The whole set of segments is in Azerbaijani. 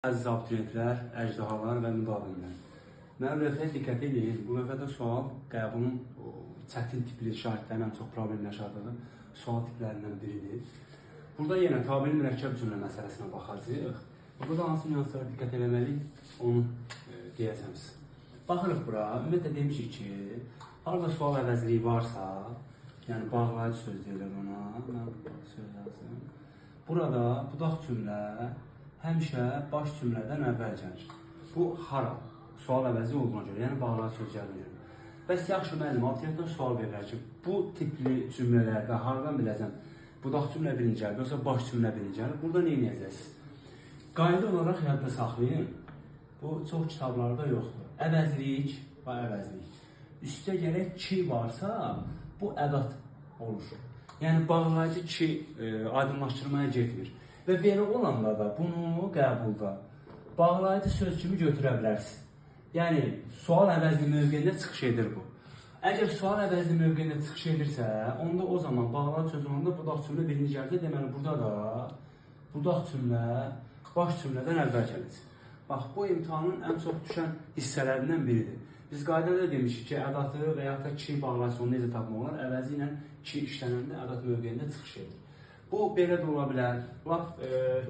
Əziz abituriyentlər, əjdahalar və müdavimlər. Mənim lövhəyə diqqət edin. Bu lövhədə sual qəbulun çətin tipli şahidlərin ən çox problem yaşadığı sual tiplərindən biridir. Burada yenə tabeli mürəkkəb cümlə məsələsinə baxacağıq. Burada hansı nüanslara diqqət eləməliyik, onu deyəcəm sizə. Baxırıq bura, ümumiyyətlə demişik ki, harada sual əvəzliyi varsa, yəni bağlayıcı söz deyirlər ona, mən söz yazım. Burada budaq cümlə həmişə baş cümlədən əvvəl gəlir. Bu hara? Sual əvəzi olduğuna görə, yəni bağlayıcı söz gəlinə görə. Bəs yaxşı müəllim, abituriyentdən sual verirlər ki, bu tipli cümlələrdə hardan biləcəm? Budaq cümlə birinci gəlir, yoxsa baş cümlə birinci gəlir? Burada nə edəcəksiniz? Qayda olaraq yadda saxlayın. Bu çox kitablarda yoxdur. Əvəzlik və əvəzlik. Üstə gərək ki varsa, bu ədat olur. Yəni bağlayıcı ki aydınlaşdırmaya getmir. Və belə olanda da bunu qəbulda bağlayıcı söz kimi götürə bilərsiniz. Yəni sual əvəzli mövqeyində çıxış edir bu. Əgər sual əvəzli mövqeyində çıxış edirsə, onda o zaman bağlayıcı söz olanda budaq cümlə birinci gəlirsə, deməli burada da budaq cümlə baş cümlədən əvvəl gələcək. Bax, bu imtahanın ən çox düşən hissələrindən biridir. Biz qaydada demişik ki, ədatı və yaxud da ki bağlayıcı onu necə tapmaq olar? Əvəzi ilə ki işlənəndə ədat mövqeyində çıxış edir. Bu belə də ola bilər. Lap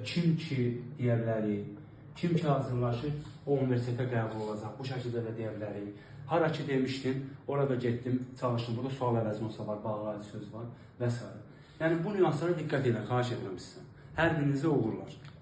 kim ki deyə bilərik. Kim ki hazırlaşır, o universitetə qəbul olacaq. Bu şəkildə də deyə bilərik. Hara ki demişdim, orada getdim, çalışdım. Burada sual əvəzi olsa var, bağlayıcı söz var və s. Yəni bu nüanslara diqqət edin, xahiş edirəm sizdən. Hər birinizə uğurlar.